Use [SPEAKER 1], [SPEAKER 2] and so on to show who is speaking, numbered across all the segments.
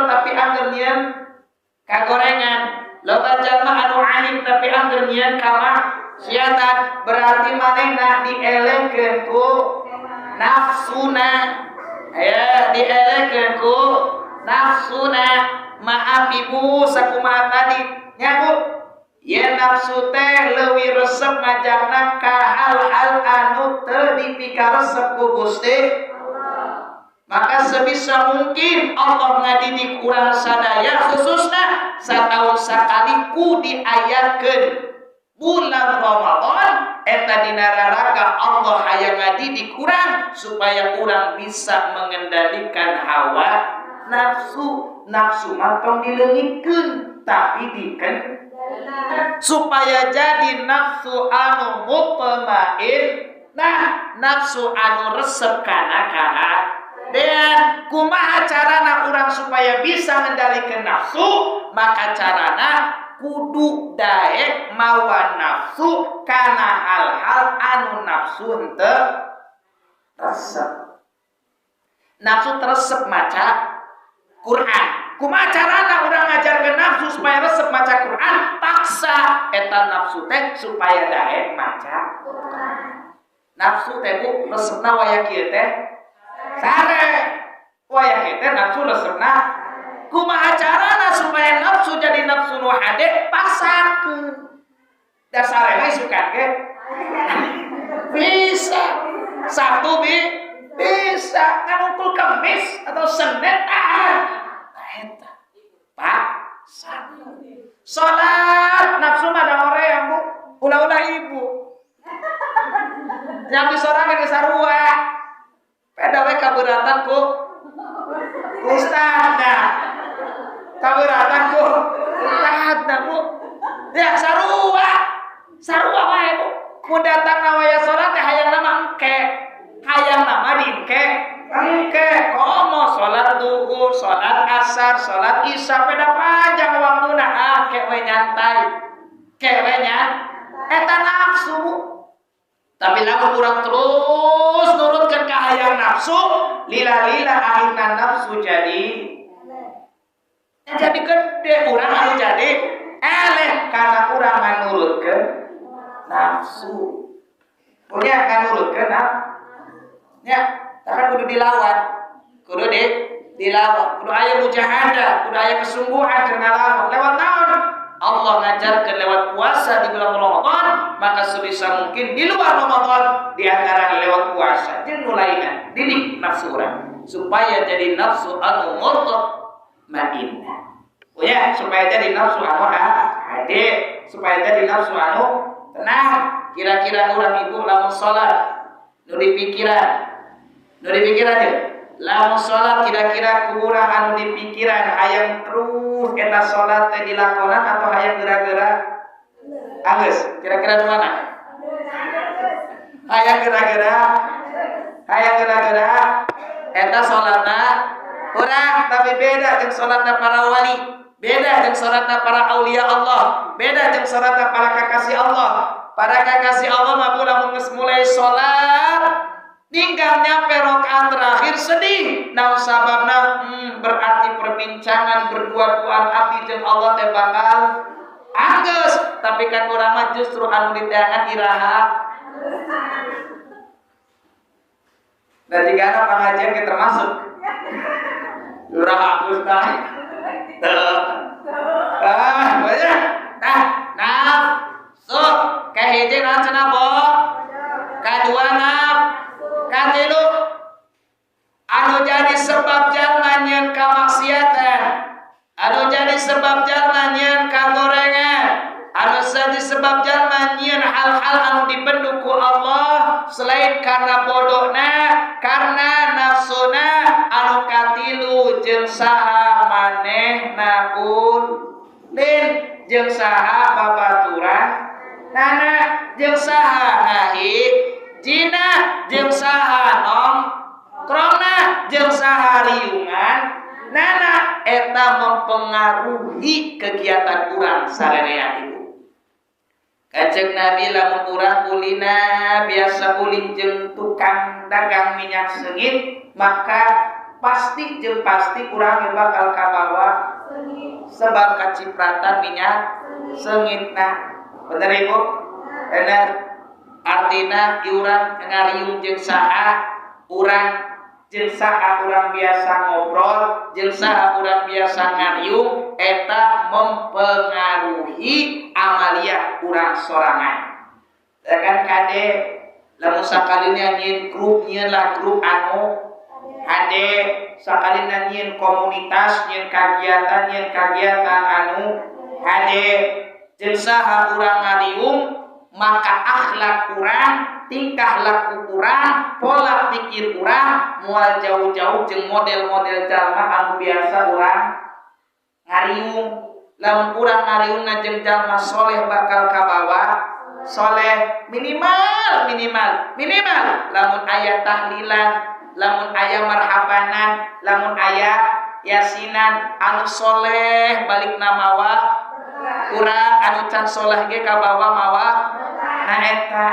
[SPEAKER 1] pinter tapi angger nyieun kagorengan. Loba jalma anu alim tapi angger nyieun kamaksiatan. Berarti manehna dielehkeun ku nafsuna. Ya, dielehkeun ku nafsuna. Maaf ibu sakumaha tadi nya Bu. Yen nafsu teh leuwih resep ngajakna ka hal-hal anu teu dipikaresep ku Gusti. Maka sebisa mungkin Allah ngadidik urang sadaya khususna sataun sakali ku diayakeun bulan Ramadan eta dina raraga Allah hayang ngadidik urang supaya urang bisa mengendalikan hawa nafsu. Nafsu mah tong dileungitkeun tapi diken supaya jadi nafsu anu mutmain. Nah, nafsu anu resep kana kaha dan kumaha carana urang supaya bisa mengendalikan nafsu? Maka carana kudu daek mawa nafsu kana hal-hal anu nafsu henteu resep. Nafsu teresep maca Quran. Kumaha carana urang ngajarkeun nafsu supaya resep maca Quran? Paksa eta nafsu teh supaya daek maca Quran. Nafsu teh Bu resepna waya kieu teh sare. Waya kieu teh nafsu resepna. Kumaha carana supaya nafsu jadi nafsu nu hade? Paksakeun. Da sare mah isukan ge bisa. Sabtu bi bisa kan unggul Kamis atau Senin ah. Nah eta paksa. Salat nafsu mah da hoream Bu. Ulah-ulah ibu. Yang disorangan ge sarua. Peda we kaberatan ku ustadna. Kaberatan ku ustadna Bu. Ya sarua. Sarua wae Bu. Mun datang na waya salat teh hayang nama engke. Hayang nama di engke. Engke komo salat duhur, salat asar, salat isya peda panjang waktuna ah ke we nyantai. Ke we nyantai. Eta nafsu Bu. Tapi lamun urang terus nurutkeun ka hayang nafsu, lila-lila akhirna nafsu jadi gede, urang anu jadi eleh karena urang nganurutkeun nafsu. Punya nganurutkeun nafsu. Ya, kan kudu dilawan. Kudu dilawan. Kudu aya mujahadah, kudu aya kesungguhan keur ngalawan. Lewat naon? Allah ngajarkan lewat puasa di bulan Ramadan, maka sebisa mungkin di luar Ramadan di antara lewat puasa jeung nu lainna didik nafsu urang supaya jadi nafsu anu mutmainnah. Oh ya, supaya jadi nafsu anu hade, supaya jadi nafsu anu tenang. Kira-kira urang ibu lamun salat nu dipikiran, nu dipikiran ya. Lamun salat kira-kira kurang anu dipikiran hayang terus eta salat teh dilakonan atau hayang geura-geura anggeus? Kira-kira nu mana? Hayang geura-geura, hayang geura-geura eta salatna kurang, tapi beda jeung salatna para wali, beda jeung salatna para aulia Allah, beda jeung salatna para kakasih Allah. Para kakasih Allah mah lamun geus mulai salat ninggal nyampe rakaat terakhir sedih. Naon sababna? Berarti perbincangan berdua-duaan abdi jeung Allah teh bakal anggeus. Tapi kan urang mah justru anu diteangan iraha. Da jigana pangajian ge termasuk. Iraha anggeus tah. Ah, banyak. Tah, nafsu kahiji naon cenah bo? Kadua nafsu. Katilu anu jadi sebab jalma nyieun kamaksiatan, anu jadi sebab jalma nyieun kagorengan, anu jadi sebab jalma nyieun hal-hal anu dibendu ku Allah selain karena bodohna, karena nafsuna. Anu katilu jeung saha manehna ulin, jeung saha babaturan nana, jeung saha ngahi jina, jeung saha nongkrongna, jeung saha riungan nana. Eta mempengaruhi kegiatan urang sarerea ibu. Kanjeng Nabi lamun urang ulina biasa ulin jeung tukang dagang minyak seungit, maka pasti jeung pasti urang bakal kabawa Sebab kacipratan minyak seungitna. Bener ibu? Bener. Artina urang ngariung jeung saha, urang jeung saha urang biasa ngobrol, jeung saha urang biasa ngariung, eta mempengaruhi amaliah urang sorangan. Kan kade lamun sakalina nyieun grup, nyieun lah grup anu hade, sakalina nyieun komunitas, nyieun kegiatan anu hade, jeung saha urang ngariung, maka akhlak urang, tingkah laku urang, pola pikir urang moal jauh-jauh jeung model-model jalma anu biasa urang ngariung. Lamun urang ngariungna jeung jalma soleh bakal kabawa soleh, minimal minimal minimal lamun aya tahlilan, lamun aya marhabanan, lamun aya yasinan anu soleh balik namawa urang anu can soleh ge kabawa mawa. Nah eta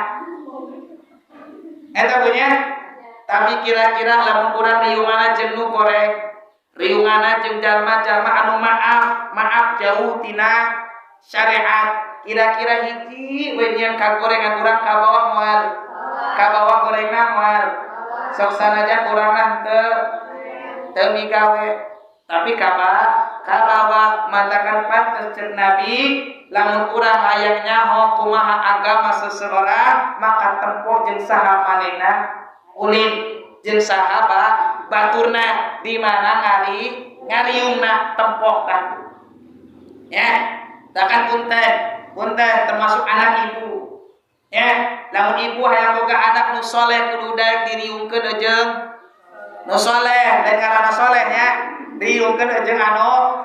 [SPEAKER 1] eta punya. Tapi kira-kira lamun urang riungana jeung nu goreng, riungana jeung jalma-jalma anu maaf maaf jauh tina syariat, kira-kira hiji we nyeun kagorengan urang kabawa moal, kabawa gorengna moal. Sok sanajan urangna teu teu migawe, tapi kabawa matakan pantes ceuk Nabi, lamun urang hayang nyaho kumaha agama seseorang maka tempo jeung saha manehna ulin, jeung saha baturna, di mana ngariungna tempo tah. Ya, takan punten, punten termasuk anak ibu. Ya, lamun ibu hayang boga anak nu soleh kudu daek diriungkeun jeung nu soleh, lain ngaranna soleh nya, riungkeun jeung anu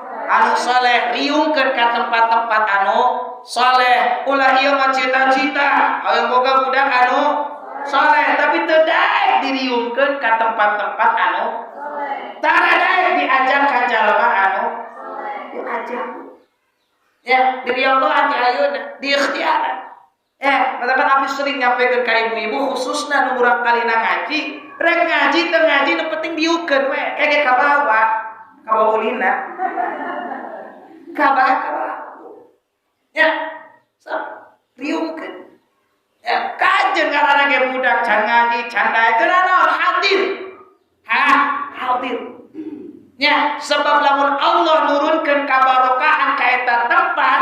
[SPEAKER 1] soleh, riungkeun ka tempat-tempat anu soleh. Ulah ieu mah cita-cita hayang boga budak anu soleh, tapi teu daek diriungkeun ka tempat-tempat anu soleh. Tara daek diajak ka jalma anu soleh, diajak. Ya, diri Allah ati ayeuna, di ikhtiaran. Ya, matakan abdi sering nyampekeun ka ibu-ibu khususna nu urang kalina ngaji, rek ngaji teu ngaji nu penting diukeun we, kage kabawa, kabawa ulina. Kabawa. Ya, sok riungkeun. Ya, kajen ngaranna ge budak can ngaji, can daek teu naon, hadir. Ha, hadir. Ya, sebab lamun Allah nurunkeun kabarokahan ka eta tempat,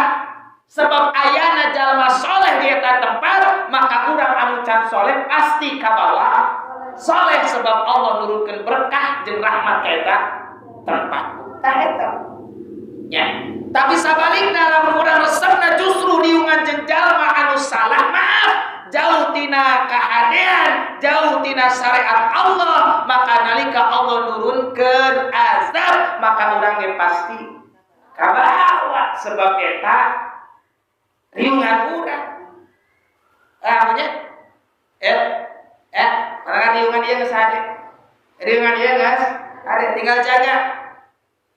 [SPEAKER 1] sebab ayana jalma soleh di eta tempat, maka urang anu can soleh pasti kabawa soleh, sebab Allah nurunkeun berkah jeung rahmat ka eta tempat. Tah eta. Ya, tapi sabalikna lamun urang resepna justru riungan jeung jalma anu salah, maaf, jauh tina kahadean, jauh tina syariat Allah, maka nalika Allah nurunkeun azab, maka urang ge pasti kabawa, sebab eta riungan urang. Ah, punya? Mana riungan ieu geus hade. Riungan ieu geus hade, tinggal jaga.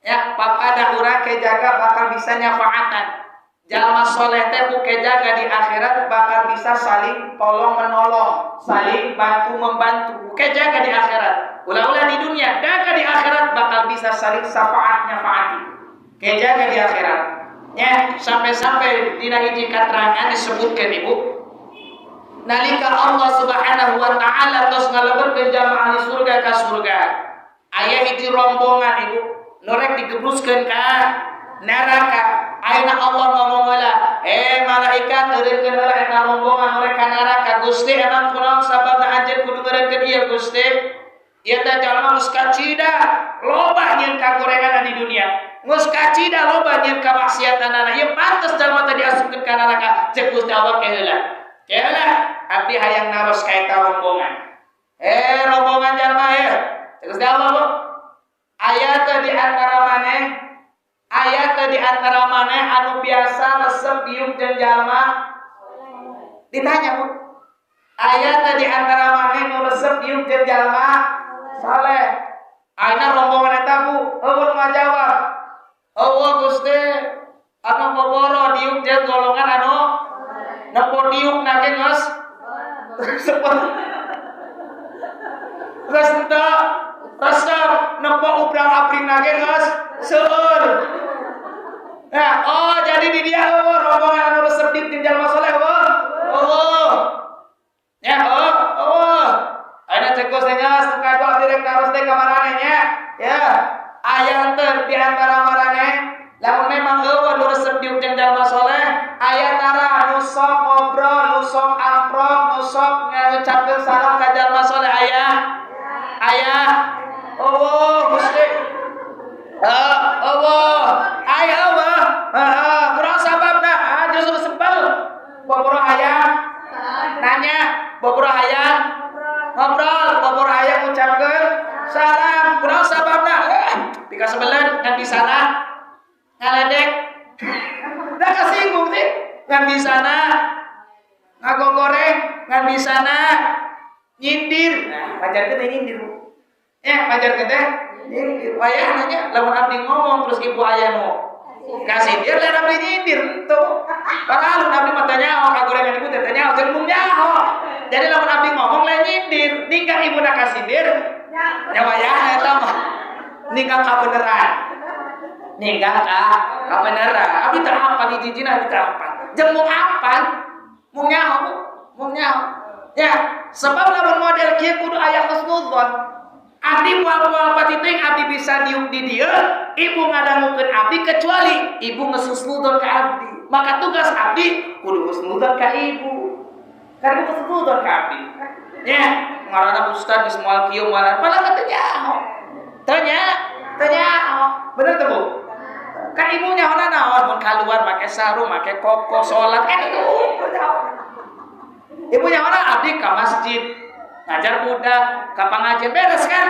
[SPEAKER 1] Ya, papada urang ke jaga bakal bisa nyafaatan. Jalma soleh teh bu ke jaga di akhirat bakal bisa saling tolong menolong, saling bantu membantu. Ke jaga di akhirat. Ulah-ulah di dunia, jaga di akhirat bakal bisa saling syafaat nyafaati. Ke jaga di akhirat. Ya, sampai-sampai dina hiji katerangan disebutkeun ibu. Nalika Allah Subhanahu wa taala tos ngalebetkeun jamaah ahli surga ka surga. Aya hiji rombongan ibu, nu rek digebruskeun ka neraka. Ayeuna Allah ngomong heula, malaikat eureunkeun heula eta rombongan nu rek ka neraka. Gusti emang kunaon sababna anjeun kudu ngeureunkeun ieu Gusti? Ieu teh jalma geus kacida, loba nyieun kagorenganna di dunia. Geus kacida loba nyieun kamaksiatanana. Ieu pantes jalma teh diasupkeun ka neraka. Ceuk Gusti Allah ke heula. Ke heula, abdi hayang naros ka eta rombongan. Rombongan jalma ye. Ceuk Gusti Allah, Bu. Aya teh di antara maneh, aya teh di antara maneh anu biasa resep diuk jeung jalma? Ditanya, Bu. Aya teh di antara maneh nu resep diuk jeung jalma saleh? Ayeuna rombongan eta, Bu, eueuh ngajawab. Eueuh Gusti, anu boboro diuk jeung golongan anu nepo diuk na ge geus geus teu resep, nepo ubrang-abring na ge geus seueur. Nah, oh jadi di dia oh rombongan anu resep di jeung jalma soleh oh. Oh. Ya, oh, oh. Ayeuna cek geus nya suka doa direk taros teh ka maraneh nya. Ya, aya teu di antara maraneh lamun memang eueuh nu resep diuk jeung jalma soleh, aya tara nu sok ngobrol, nu sok amprok, nu sok ngucapkeun salam ka jalma soleh aya? Aya. Oh, Gusti. Oh, aya eueuh. Heeh, kurang sababna, ah justru sebel. Boboro hayang nanya, boboro hayang ngobrol, boboro hayang ngucapkeun salam, kurang sababna. Pika sebelen ngan di sana ngaledek. Dah kasinggung sih, ngan di sana ngagogoreng, ngan di sana nyindir. Nah, pacar teh nyindir, Bu. Ya, pacar teh nyindir. Wayah nanya, lamun abdi ngomong terus ibu aya nu kasindir lain abdi nyindir henteu. Padahal abdi mah teh nyaho kagorengan ibu teh nyaho jeung mung nyaho. Jadi lamun abdi ngomong lain nyindir, ninggang ibuna kasindir nya wayahna eta mah. Ninggang kabeneran. Ninggang ka kabeneran. Abdi teh apal hiji-hijina abdi teh apal. Jeung mung apal, mung nyaho, Bu. Mung nyaho. Ya, sebab lamun model kieu kudu aya husnudzon. Abdi moal-moal patiting abdi bisa diuk di dieu, ibu ngadangukeun abdi kecuali ibu geus husnudzon ka abdi. Maka tugas abdi kudu husnudzon ka ibu. Karena ibu husnudzon ka abdi. Ya, ngaranna ustad geus moal kieu moal padahal teu nyaho. Teu nyaho. Bener teu, Bu? Kan ibu nyahona naon mun kaluar make sarung, make koko, salat kan itu nyaho. Ibu nyahona abdi ka masjid ngajar budak, ka pangajian beres kan?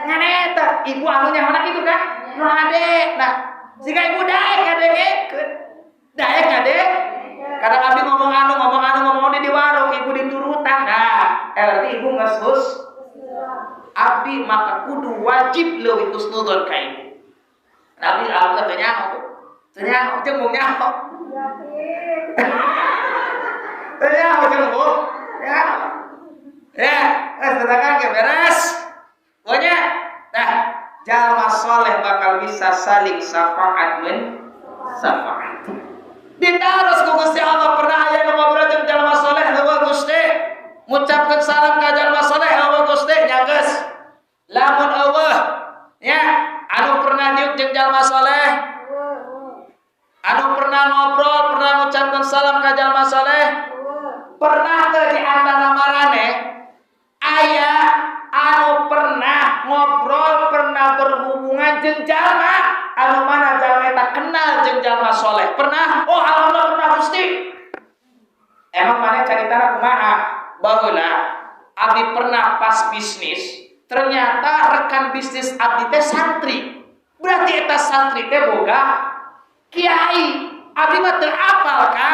[SPEAKER 1] Ngan eta ibu anu nyahona kitu kan? Nu hade. Nah, siga ibu daek ngadengekeun. Daek ngadeng. Kadang abdi ngomong anu, ngomong anu, ngomong di warung, ibu diturutan. Nah, berarti ibu geus hus abdi maka kudu wajib leuwih husnudzon ka ibu. Tapi alhamdulillah teu nyaho. Teu nyaho jeung mung nyaho. Teu nyaho jeung mung nyaho. Ya, sedangkan ke beres. Pokoknya, nah, jalma soleh bakal bisa saling syafaat men syafaat. Ditaros ku Gusti Allah pernah aya nu ngobrol jeung jalma soleh eueuh Gusti. Ngucapkeun salam ka jalma soleh eueuh Gusti nya geus. Lamun eueuh ya, anu pernah diuk jeung jalma soleh, anu pernah ngobrol, pernah ngucapkeun salam ka jalma soleh, pernah teu di antara maraneh aya anu pernah ngobrol, pernah berhubungan jeung jalma anu mana jalma eta kenal jeung jalma soleh? Pernah? Oh, alhamdulillah pernah Gusti. Emang mana caritana kumaha? Baheula abdi pernah pas bisnis, ternyata rekan bisnis abdi teh santri. Berarti eta santri teh boga kiai. Abdi mah teu apal ka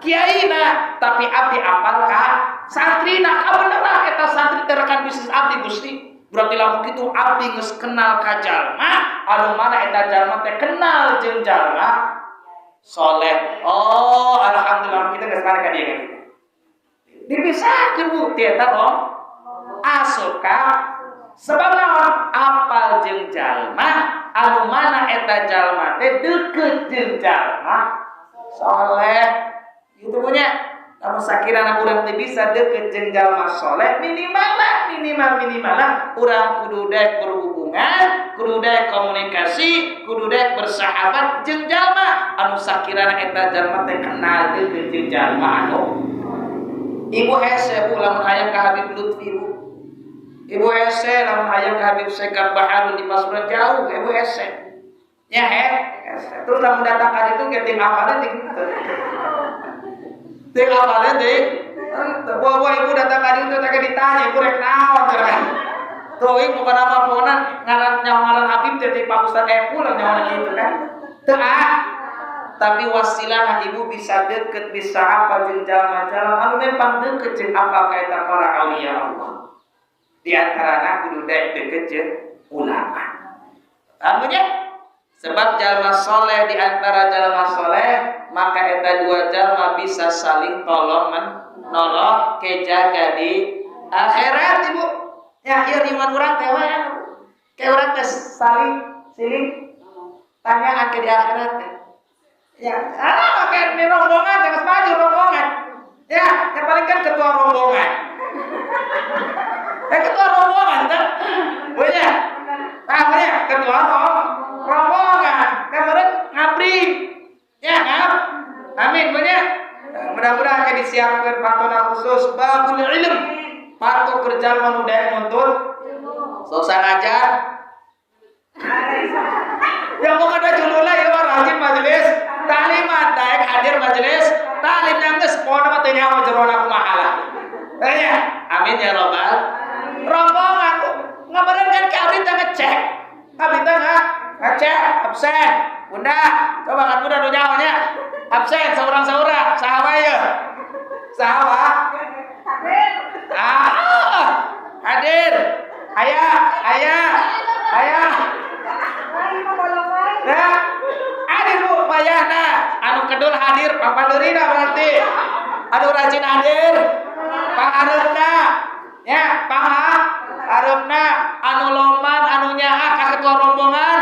[SPEAKER 1] kiaina, tapi abdi apal ka santrina. Kabeneran eta santri teh rekan bisnis abdi Gusti. Berarti lamun kitu abdi geus kenal ka jalma anu mana eta jalma teh kenal jeung jalma soleh. Oh, alhamdulillah kita geus mana ka dieu kan. Dipisahkeun Bu, ti eta dong. Asup ka sebab naon? Apal jeung jalma anu mana eta jalma teh deukeut jeung jalma soleh. Gitu punya. Lamun sakirana urang teu bisa deukeut jeung jalma soleh, minimal lah, minimal lah urang kudu daek berhubungan, kudu daek komunikasi, kudu daek bersahabat jeung jalma anu sakirana eta jalma teh kenal deukeut jeung jalma anu. Ibu hese Bu lamun hayang ka Habib Lutfi Bu. Ibu hese lamun hayang ka Habib Segaf Baharun di Pasuruan jauh, ibu hese. Nya hese. Terus lamun datang ka ditu ge ting apalna ting henteu. Ting apalna ting henteu. Buah-buah ibu datang ka ditu teh ditanya ibu rek naon cenah. Tuh ibu bukan apa pona ngaran nyawa ngaran Habib teh ti Pak Ustaz Epul nyawa kitu kan. Teu ah. Tapi wasilah ibu bisa deket, bisa apa jeung jalma-jalma anu memang deket jeung apa ka eta para aulia Allah. Di antarana kudu daek deket jeung ulama. Paham nya? Sebab jalma soleh di antara jalma soleh, maka eta dua jalma bisa saling tolong menolong kejaga di akhirat ibu. Ya, ieu riwan urang teh we anu. Kayak urang teh saling silih tanyaan ke di akhirat teh. Ya, kayak ini rombongan, jangan maju rombongan. Ya, yang paling kan ketua rombongan. Ya ketua rombongan kan? Punya. Nah, punya ketua rombongan. Kemarin ngabri. Ya, ngap. Amin punya. Mudah-mudahan akan disiapkan patona khusus babul ilm. Patuh kerja manusia nuntut. Sok ngajar. Yang mau ada judulnya ya rajin majelis taklimat, daek hadir majelis taklim yang geus pokona mah teu nyaho jerona kumaha lah. Ya, amin ya robbal. Rombongan ngameureun kan ka abdi teh ngecek. Abdi teh ngecek absen. Bunda, coba kan bunda nu nyaho nya. Absen saurang-saurang, saha wae ye? Saha wae? Ah, hadir. Aya, aya, aya. Nah, hadir bu, payahna. Anu kedul hadir, papadeurina berarti. Anu rajin hadir, panghareupna. Ya, panghareupna. Anu loman, anu nyaah ka ketua rombongan.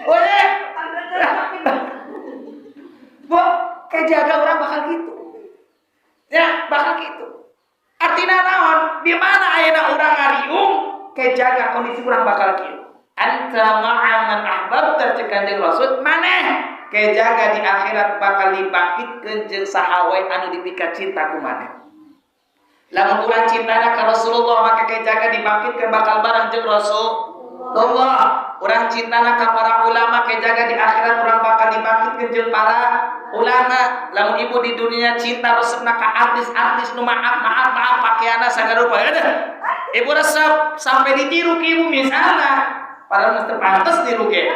[SPEAKER 1] Boleh. Bu, kayak jaga orang bakal gitu. Ya, bakal gitu. Artinya naon? Di mana ayeuna urang ngariung, kayak jaga kondisi urang bakal kieu. Anta ma'a man ahbabta ceuk Kanjeng Rasul, maneh kayak jaga di akhirat bakal dibangkitkeun jeung saha wae anu dipika cinta ku maneh. Lamun urang cintana ka Rasulullah maka kayak jaga dibangkitkeun bakal bareng jeung Rasulullah. Urang cintana ka para ulama kayak jaga di akhirat urang bakal dibangkitkeun jeung para ulama. Lamun ibu di dunia cinta resepna ka artis-artis nu maaf maaf maaf pakaianna sagarupa heueuh. Ibu resep sampai ditiru ke ibu misalna, padahal mesti pantes tiru ge.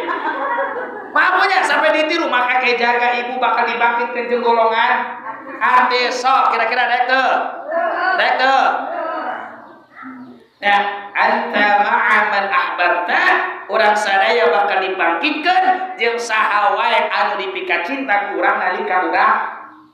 [SPEAKER 1] Maaf nya sampai ditiru maka kayak jaga ibu bakal dibangkitkeun jeung golongan artis. Sok kira-kira daek teu? Daek teu? Ya, anta ma'a man ahbabta, urang sadaya bakal dibangkitkeun jeung saha wae anu dipika cinta ku urang nalika urang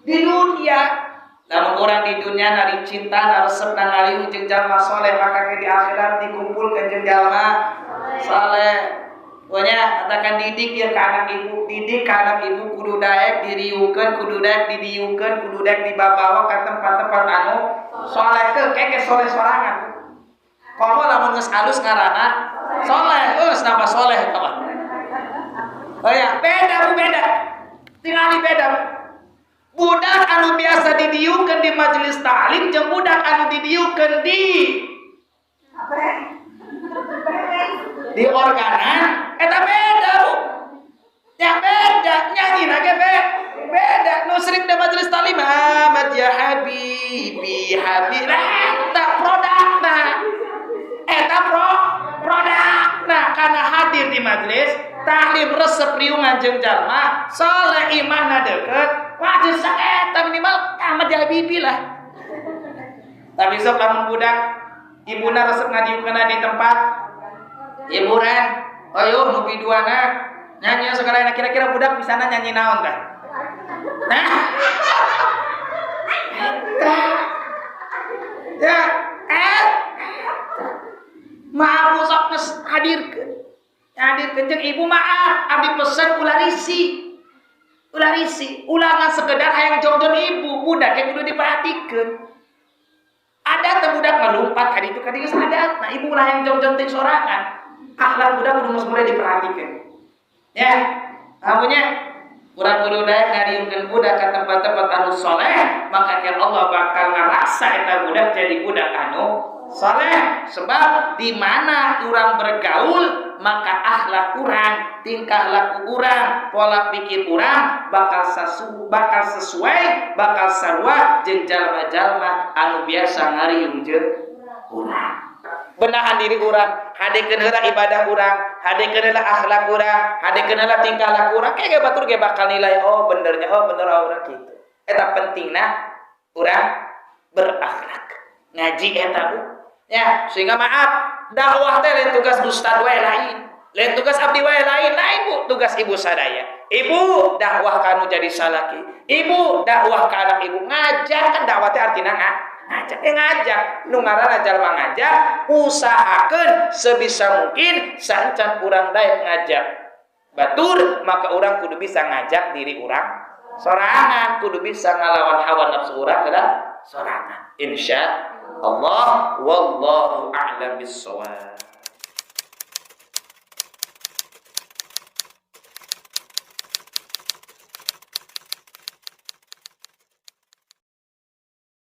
[SPEAKER 1] di dunia. Lamun urang di dunia nari cinta resepna ngaliung jeung jalma soleh maka ke di akhirat dikumpulkeun jeung jalma soleh. Pokoknya katakan didik ya ke anak ibu, didik ke anak ibu kudu daek diriukeun, kudu daek didiukeun, kudu daek dibabawa ka tempat-tempat anu soleh ke keke soleh sorangan. Komo lamun geus alus ngaranna soleh, geus nambah soleh eta mah. Oh ya, beda bu beda. Tingali beda. Budak anu biasa didiukeun di majelis taklim jeung budak anu didiukeun di organan eta beda bu. Ya beda, nyanyi ge beda. Nu sering di majelis taklim Ahmad ya habibi habib eta produkna. Eta produkna karena hadir di majelis taklim resep riungan jeung jalma saleh imahna deukeut wajib saeta minimal Ahmad ya habibi lah. Tapi sok lamun budak ibuna resep ngadiukeunna di tempat hiburan, oh yo nu piduana nyanyi segala kira-kira budak bisa nyanyi naon tah? Nah, eta ya maaf sok geus hadirkeun. Hadirkeun jeung ibu maaf, abdi pesen ulah risi. Ulah risi, ulah ngan sekedar hayang jongjon ibu, budak yang kudu diperhatikeun. Ada teu budak ngalumpat ka ditu ka dieu geus adat. Nah, ibu ulah hayang jongjon teh sorangan. Akhlak budak kudu geus mulai diperhatikeun. Ya, amunya urang kudu daek ngariungkeun budak ka tempat-tempat anu soleh, maka ke Allah bakal ngarasa eta budak jadi budak anu soleh. Sebab di mana urang bergaul, maka akhlak urang, tingkah laku urang, pola pikir urang bakal sesuai, bakal sarua jeung jalma-jalma anu biasa ngariung jeung urang. Benahan diri urang, hadekeun heula ibadah urang, hadekeun heula akhlak urang, hadekeun heula tingkah laku urang, kayak batur ge bakal nilai oh benernya, oh bener oh urang kitu. Eta pentingna urang berakhlak. Ngaji eta bu. Ya, sehingga maaf, dakwah teh lain tugas ustad wae lain. Lain tugas abdi wae lain, lain bu, tugas ibu sadaya. Ibu dakwah kanu jadi salaki. Ibu dakwah ka anak ibu, ngajarkan dakwah teh artina Ngajak. Ngajak nu ngaranna jalma ngajak, usahakeun sebisa mungkin saacan urang daek ngajak batur, maka urang kudu bisa ngajak diri urang sorangan, kudu bisa ngalawan hawa nafsu urang heula sorangan. Insya Allah, wallahu a'lam bissawab.